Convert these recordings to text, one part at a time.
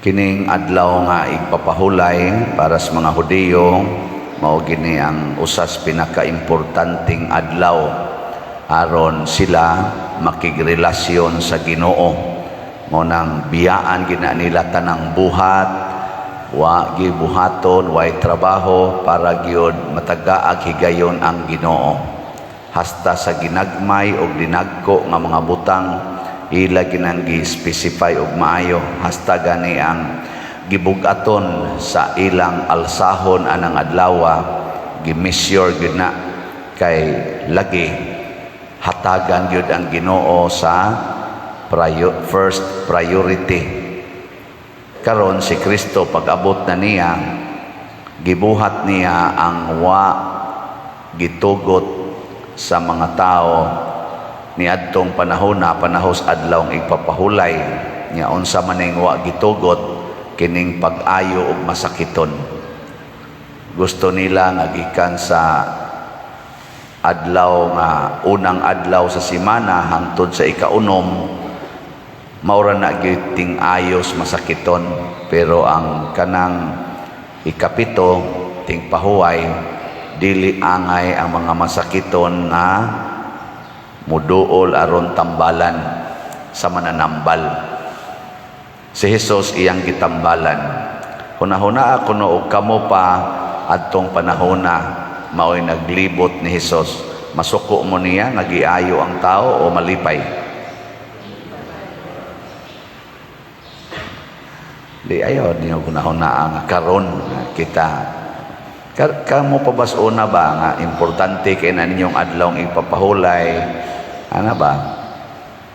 Kining adlaw nga igpapahulay, para sa mga Hudiyo, mao gini ang usas pinakaimportanteng adlaw aron sila makigrelasyon sa Ginoo. Mao nang biyaan gina nila tanang buhat, wa gibuhaton, way trabaho, para gyud matagaag higayon ang Ginoo. Hasta sa ginagmay og dinagko nga mga butang, ila ginang gi-specify og maayo, hasta gani ang gibugaton sa ilang alsahon anang adlawa, gi-measure gyud na, kay lagi hatagan gyud ang Ginoo sa first priority. Karon, si Kristo, pag-abot na niya, gibuhat niya ang wa gitugot sa mga tao niadtong panahon na panahos adlaw igpapahulay niya. Unsa man ning wa gitugot? Kining pag-ayo og masakiton. Gusto nila nga gikan sa adlaw nga unang adlaw sa semana hangtod sa ikaunom, maura na gyud ting ayos masakiton, pero ang kanang ikapito, ting pahuway, dili angay ang mga masakiton nga muduol aron tambalan sa mananambal. Si Jesus, iyang gitambalan. Hunahuna ako no, og kamo pa adtong panahona mao'y naglibot ni Hesus, masuko mo niya nga giayo ang tao o malipay? Di ayo niyo hunahuna nga karon kita kamo pa bas una ba nga importante kay na ninyong adlaw ipapahulay, ana ba?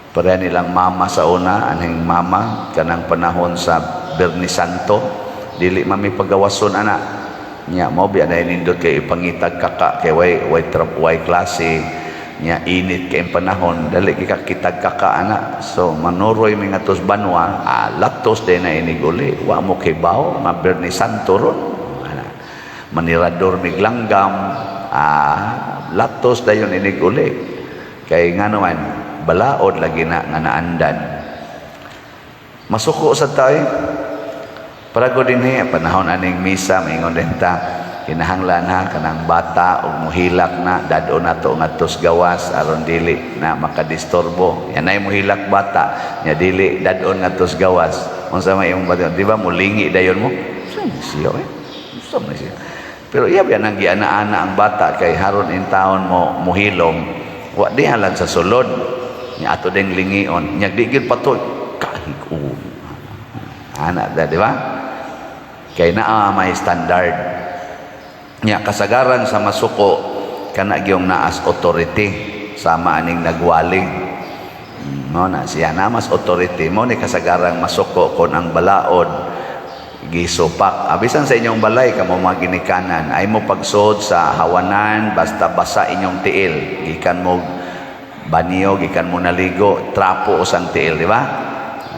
Pareha nilang mama sa una, anhing mama kanang panahon sa Biyernes Santo, dili man mi pagawason ana nya. Mao biya na nindot kay ipangitag kaka, kay way klase nya, init kay panahon, dali kay kakitag kaka ana. So manuroy mi ngadtos banwa, ah, latos din na iniguli, wa mo kibaw nga Biyernes Santo ron ana. Manirador mig langgam, ah, latos dayon iniguli, kay ngano man balaod lagi na nga naandan. Masuko sa tayo para ko din panahon aning misa, maingon din ta, kinahanglan ha, kanang bata og muhilak na, dad-on nato ngadtos gawas aron dili na makadisturbo. Yan ay muhilak bata nya, dili dad-on ngadtos gawas. Unsa may imong bata, di ba mulingi dayon mo siya eh? Unsa man siya? Pero iya biya nang giana-ana ang bata, kay haron in taon mo muhilom, wa di halad sa sulod nya, ato ding lingion nya, di gyud patoy kahig ana da, di ba? Kay naa may standard nya. Kasagaran sa masuko, kana gyung naas authority, sama aning nagwali mo na siya na mas authority mo ni kasagarang masuko kon ang balaod gisupak. Abisan sa inyong balay, kamo mga ginikanan, ay mo pagsod sa hawanan, basta basa inyong tiil gikan mo banyo, gikan mo naligo, trapo usang tiil, di ba?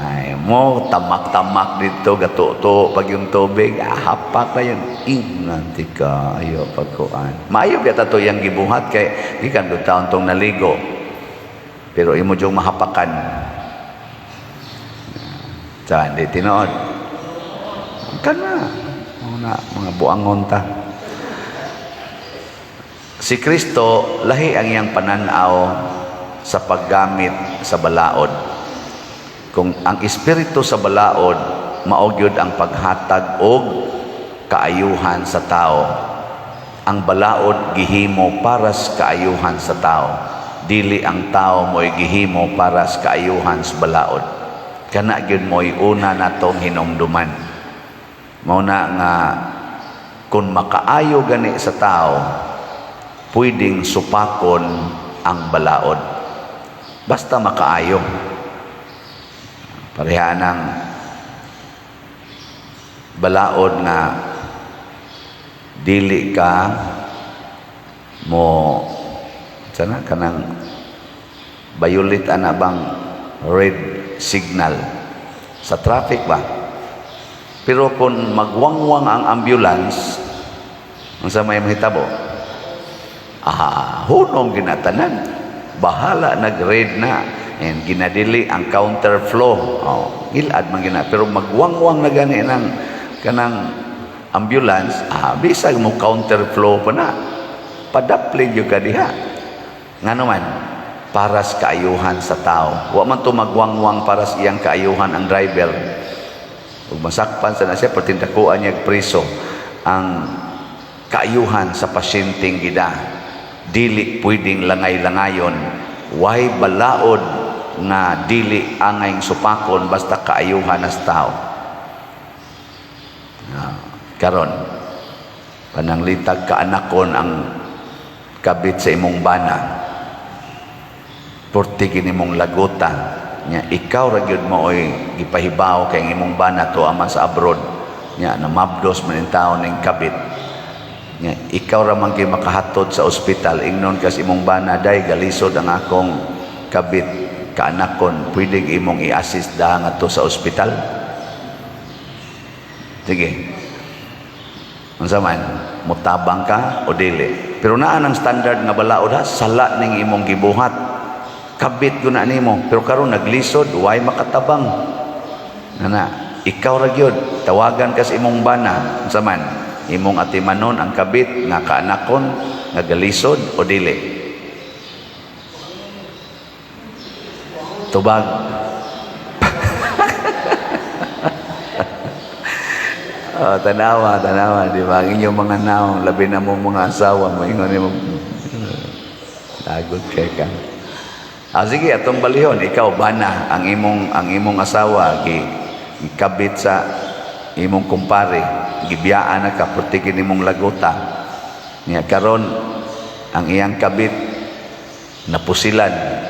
Ay mo tamak-tamak dito, gatuto pag yung tubig, ah, hapak pa yun, inganti ka ayo pagkuan. Maayo biya to yang gibuhat, kay gikan do taon tong naligo, pero imo jung mahapakan sa hindi tinuod kana na mga buangon ta. Si Kristo, lahi ang iyang pananaw sa paggamit sa balaod. Kung ang espiritu sa balaod mao gyud ang paghatag og kaayuhan sa tao, ang balaod gihimo para sa kaayuhan sa tao, dili ang tao mo'y gihimo para sa kaayuhan sa balaod. Kana gyud mo'y una natong hinumduman. Mao na nga kung makaayo gani sa tao, pwedeng supakon ang balaod basta makaayo. Pareha ng balaod nga dili ka mo sana kanang violate ana bang red signal sa traffic ba. Pero kung magwangwang ang ambulance, unsa may mahitabo? Ah, hunong ginatanan. Bahala nag-red na. And ginadili ang counterflow. Oh, gilad man gina, pero magwangwang na gani ng kanang ambulance, bisag mo counterflow pa na. Padapli gyud ka diha. Ngano man, para sa kaayuhan sa tao. Wa man to magwangwang para sa iyang kaayuhan ang driver. Ug masakpan sa na siya, perting dakuan niya preso ang kaayuhan sa pasyenteng gida. Dili pwedeng langay-langayon. Way balaod nga dili angay supakon basta kaayuhan sa tao. Karon pananglitag kaanakon ang kabit sa imong bana, porte gini mong lagutan nya, ikaw ra gyud mo oy gipahibaw kay ang imong bana tuwa man sa abroad nya, namabdos man in taon ning kabit nya, ikaw ra man gyud makahatod sa ospital. Ingnon kas imong bana, "Day, galisod ang akong kabit kaanakon, pwede imong i-assist daha ngadto sa ospital?" Sige, unsa man, mutabang ka o dili? Pero naa ng standard nga balaod ha, sala ning imong gibuhat, kabit ko na nimo, pero karon naglisod, way makatabang nana, ikaw ra gyud. Tawagan ka sa imong bana, unsa man, imong atimanon ang kabit nga kaanakon nga galisod o dili? Tubag. Oh, tanawa, tanawa, di ba? Ang inyong mga naong, labi na mo mga asawa, moingon nimo, lagot kay ka. Sige, atong balihon, ikaw bana ang imong asawa gi gikabit sa imong kumpare, gibiyaan na ka, pertikin imong laguta. Nya karon ang iyang kabit napusilan,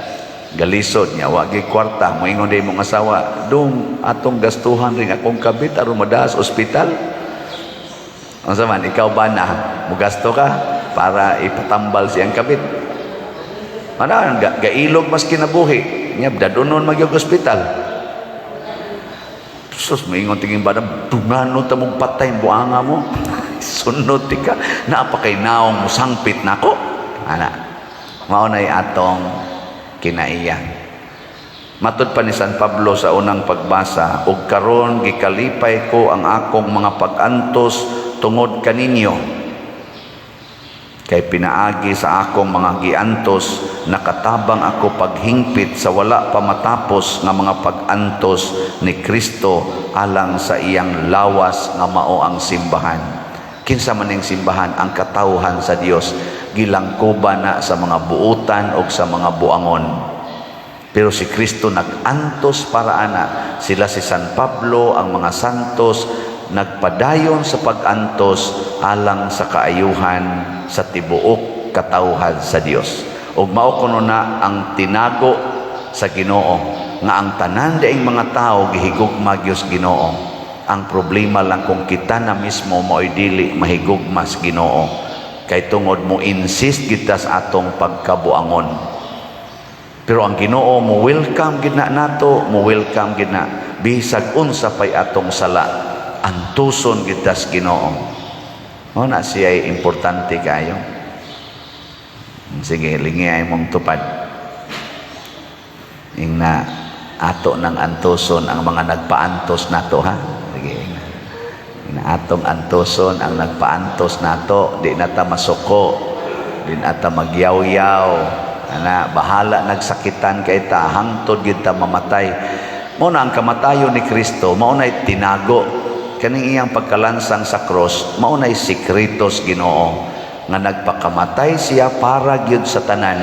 galisod niya, wa gyud kwarta, moingon day imong asawa, "Dong, atong gastuhan ring akong kabit aron madaas ospital." Unsa man, ikaw bana, mugasto ka para ipatambal siyang kabit? Mana gailog mas kinabuhi nya, dadunon magyog ospital. Sus, moingon tingin bana, "Dungano ta mong patay buanga mo. Sunod ti ka, naa pa kay naong musangpit nako." Ana, mao nay atong kinaiya. Matud pa ni San Pablo sa unang pagbasa, "Ug karon gikalipay ko ang akong mga pag-antos tungod kaninyo. Kay pinaagi sa akong mga giantos, nakatabang ako paghingpit sa wala pa matapos nga mga pag-antos ni Kristo alang sa iyang lawas nga mao ang simbahan." Kinsa man ning simbahan? Ang katawhan sa Dios, gilangkoban na sa mga buutan o sa mga buangon. Pero si Kristo nag-antos para ana. Sila si San Pablo, ang mga santos, nagpadayon sa pag-antos alang sa kaayuhan sa tibuok katawhan sa Dios. Ug mao kuno na ang tinago sa Ginoo nga ang tanan daing mga tao gihigugma gyud sa Ginoo. Ang problema lang kung kita na mismo mao'y dili mahigugma sa Ginoo. Kay tungod mo insist kita sa atong pagkabuangon. Pero ang Ginoo mo welcome gid na nato, mo welcome gid na bisag unsa pay atong sala, antuson kita sa Ginoo. Mao na siya importante kayo. Sige, lingi ay mong tupad. Ingna ato ng antuson ang mga nagpaantos nato ha. Sige, ingna. Ingna atong antuson ang nagpaantos nato, di na ta masuko, di na ta magyaw-yaw. Ana, bahala nagsakitan kay ta hangtod gid ta mamatay. Mao na ang kamatayon ni Kristo, mao na tinago kaning iyang pagkalansang sa cross, mao na sikretos Ginoo nga nagpakamatay siya para gyud sa tanan,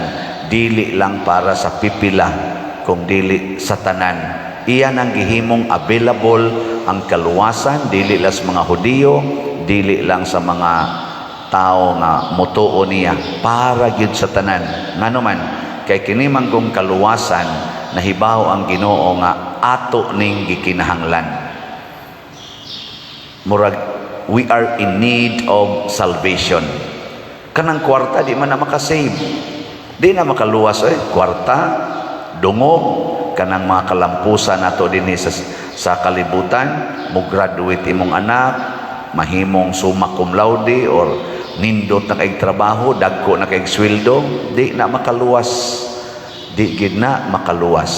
dili lang para sa pipila, kung dili sa tanan. Iya nang gihimong available ang kaluwasan dili lang sa mga Hudiyo, dili lang sa mga tao nga motuo niya, para gyud sa tanan. Ngano man, kay kini manggong kaluwasan, nahibaw ang Ginoo nga ato ning gikinahanglan. Murag we are in need of salvation. Kanang kwarta di man na makasave, di na makaluwas eh. Kwarta, dungog, kanang mga kalampusan nato dinhi sa kalibutan, mo graduate imong anak, mahimong summa cum laude or nindot na kay trabaho, dagko na kay sweldo, di na makaluwas. Di gid na makaluwas.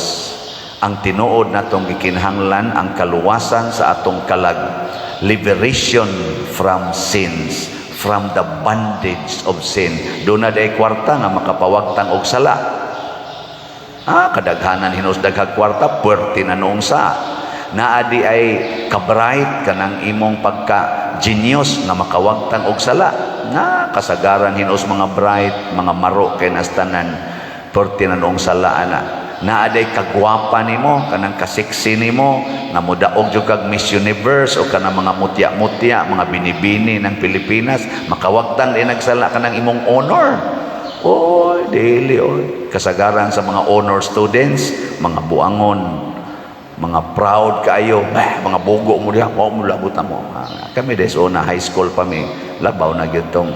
Ang tinuod natong gikinahanglan, ang kaluwasan sa atong kalag, liberation from sins, from the bondage of sin. Duna diay kwarta nga makapawagtang og sala? Ah, kadaghanan hinus daghag kwarta, puwerte na noong sa. Naa diay ka-bright kanang imong pagka genius nga makawagtang og sala? Na kasagaran hinus mga bright, mga maro kay nastanan, puwerte na noong sala ana. Naa diay kagwapa nimo, kanang kasiksi nimo nga modaog jud kag Miss Universe o kanang mga mutya-mutya, mga binibini ng Pilipinas, makawagtang din nagsala kanang imong honor? Oy, dili oy. Kasagaran sa mga honor students, mga buangon, mga proud kaayo, eh, mga bugo mo diha, mo mo labutan mo. Ah, kami des una high school pa mi, labaw na gyud tong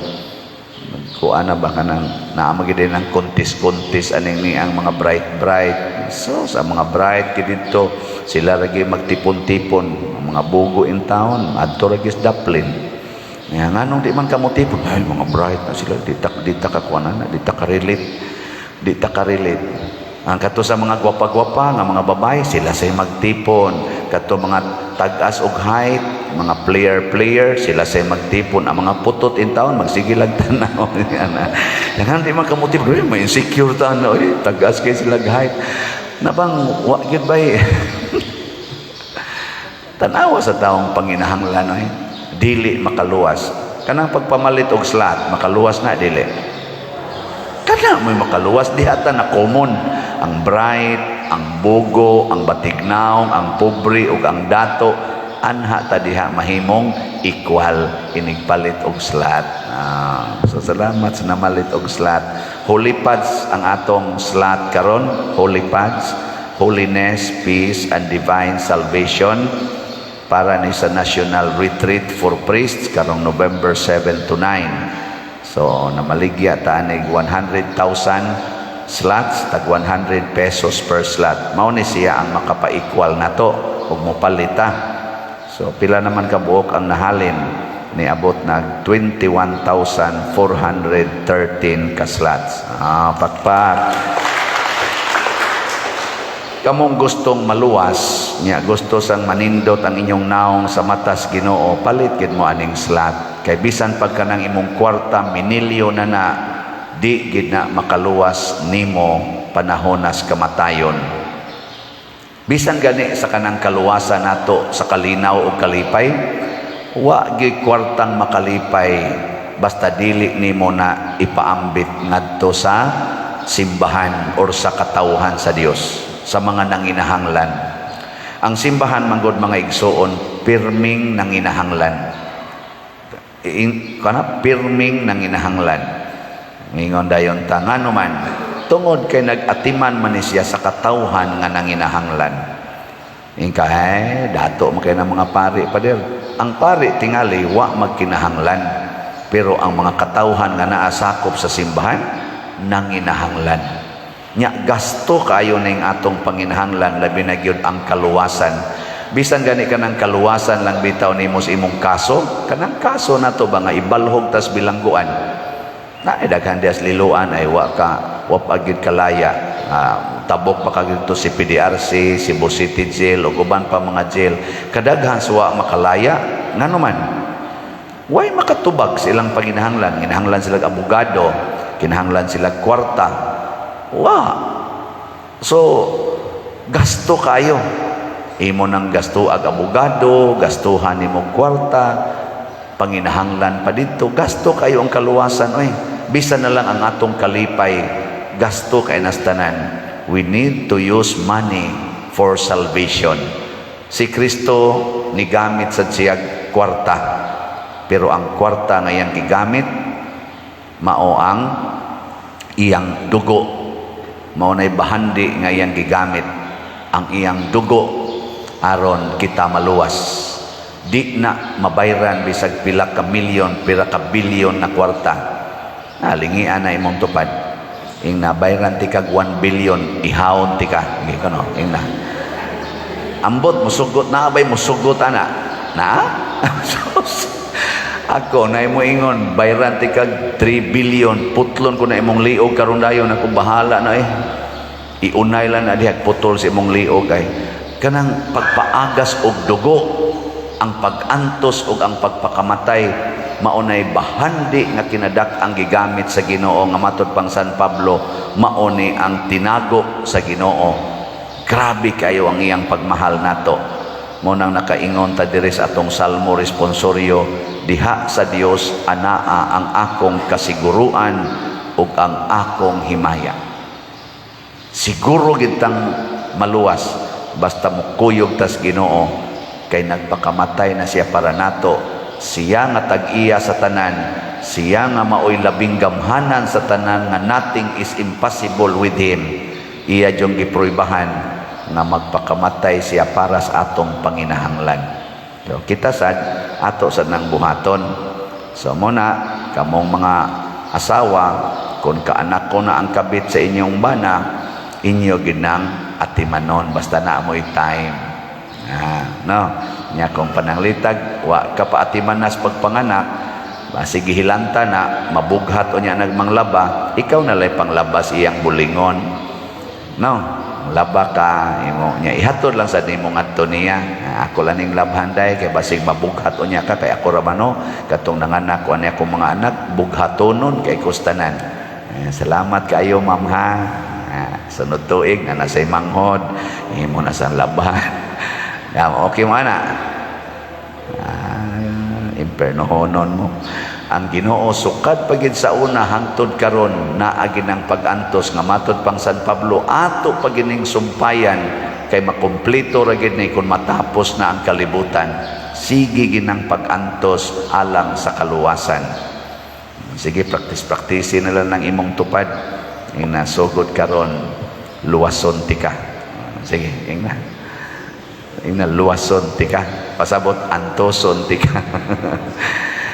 kuan na ba, kanang naa gyud ng contest-contest aning ni ang mga bright bright. So sa mga bright kid didto sila lagi magtipon-tipon, ang mga bugo in town adto ra gyud Daplin. Nga nganong di man kamo tipon? Ay, mga bright na sila, di ta ka kuan na, di ta ka relate, di ta ka relate. Ang kato sa mga gwapa-gwapa nga mga babae, sila say magtipon. Kato mga tag-as og height, mga player-player, sila say magtipon. Ang mga putot in town, magsige lang tanaw. Yan, di man kamotipon. Uy, may insecure ta na. Uy, tag-as kay sila height. Nabang, wa gyud bay. Tanawa sa taong panginahanglan, oy. Dili makaluwas. Kanang pagpamalit og slot, makaluwas na, dili? Kana mo'y makaluwas diha ta na common ang bright, ang bugo, ang batignaong, ang pobre ug ang dato, anha ta diha mahimong equal inigpalit og slot. Ah, so salamat sa namalit og slot. Holy Pads ang atong slot karon, Holy Pads, holiness, peace and divine salvation, para ni sa National Retreat for Priests karong November 7 to 9. So namaligya ta anig 100,000 slots, tag 100 pesos per slot. Mao ni siya ang makapa-equal nato ug mopalita. So pila naman ka buok ang nahalin? Niabot nag 21,413 ka slots. Ah, pakpak. Kamong gustong maluwas nya, gusto sang manindot ang inyong naong sa matas Ginoo, palit gid mo aning slot, kay bisan pagka nang imong kwarta minilyo na na, di gid na makaluwas nimo panahonas kamatayon. Bisan gani sa kanang kaluwasan nato sa kalinaw o kalipay, wa gyud kwartang makalipay basta dili nimo na ipaambit ngadto sa simbahan or sa katawhan sa Dios, sa mga nanginahanglan. Ang simbahan manggod, mga igsuon, pirming nanginahanglan. Kana pirming nanginahanglan. Ngingon dayon ta, ngano man? Tungod kay nag-atiman man ni siya sa katawhan nga nanginahanglan. Ingka, eh, dato man kay ng mga pari, pader. Ang pari tingali wa magkinahanglan. Pero ang mga katawhan nga naa sakop sa simbahan nanginahanglan. Nya gasto kaayo ning atong panginahanglan, labi na gyud ang kaluwasan. Bisan gani kanang kaluwasan lang bitaw nimo sa imong kaso, kanang kaso nato ba nga ibalhog tas bilangguan. Na eh, daghan dias liloan ay wa ka wa pa gyud kalaya. Ah, tabok pa ka dito si PDRC, Cebu City Jail ug uban pa mga jail. Kadaghan sa wa makalaya, ngano man? Way makatubag sa ilang panginahanglan. Kinahanglan sila abogado, kinahanglan sila kwarta. Wa. So, gasto kayo. Imo nang gasto ag abogado, gastuhan nimo kwarta, panginahanglan pa dito, gasto kayo ang kaluwasan oy. Bisan na lang ang atong kalipay, gasto kay nastanan. We need to use money for salvation. Si Kristo nigamit sa siyag kwarta. Pero ang kwarta nga iyang gigamit mao ang iyang dugo. Mao nay bahandi nga iyang gigamit ang iyang dugo aron kita maluwas. Di na mabayran bisag pila ka milyon, pila ka bilyon na kwarta. Nalingian na imong tupad. Ing nabayran ti kag 1 billion, ihawon ti ka. Hindi ko no, ing na. Ambot musugot na bay musugot ana. Na? Ako na imo ingon, bayran ti kag 3 billion, putlon ko na imong liog karon dayon, ako bahala na eh. Iunay lang na diha, putol sa imong liog ay kanang pagpaagas og dugo, ang pag-antos ug ang pagpakamatay, maunay bahandi nga kinadak ang gigamit sa Ginoo nga matod pang San Pablo, mauni ang tinago sa Ginoo. Grabe kayo ang iyang pagmahal nato. Mo nang nakaingon ta diri sa atong salmo responsoryo, "Diha sa Dios anaa ang akong kasiguruan ug ang akong himaya." Siguro gitang maluwas basta mukuyog tas Ginoo, kay nagpakamatay na siya para nato. Siya nga tag-iya sa tanan, siya nga maoy labing gamhanan sa tanan, nga nothing is impossible with him, iya jung gipruibahan nga magpakamatay siya para sa atong panginahanglan. So, kita sad ato sad nang buhaton. So mo na kamong mga asawa, kung kaanak ko na ang kabit sa inyong bana, inyo ginang atimanon basta na mo'y time. Ah, no, nya kung pananglitag wa ka pa atimanas pagpanganak, basig gihilanta na, mabughat o nya nagmanglaba, ikaw na lay panglabas iyang bulingon, no? Laba ka imo nya, ihatod lang sa nimo ngadto niya. "Ah, ako lang ning labhan day, kay basig mabughat unya ka, kay ako ra man, no, katong nanganak ko ani akong mga anak, bughatonon kay kustanan." Eh, "Salamat kaayo, ma'am, ha." Ah, sunod tuig na nasay manghod, imo na sa laban. Ya, okay mo ana. Ah, impernohonon mo. Ang Ginoo sukad pagid sa una hangtod karon naa ginang pag-antos nga matod pang San Pablo, ato pagining sumpayan kay makumpleto ra gid ni kung matapos na ang kalibutan. Sige ginang pag-antos alang sa kaluwasan. Sige, praktis-praktisi na lang ng imong tupad. Ing sugod karon, luwason tika. Sige, ingna. Ingna, luwason tika. Pasabot, antoson tika.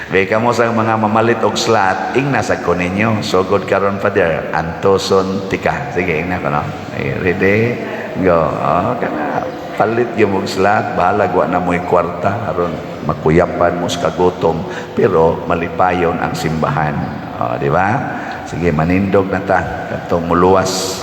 Beka mo sa mga mamalit og slot, ingna sa ko ninyo. Sugod karon, Father, antoson tika. Sige, ingna ko, no. Okay, ready? Go. Oh, kana palit gyud mong slot, bahalag wa na mo'y kwarta aron makuyapan mo sa kagutom, pero malipayon ang simbahan. Oh, di ba? Sige, manindog na ta katong muluwas.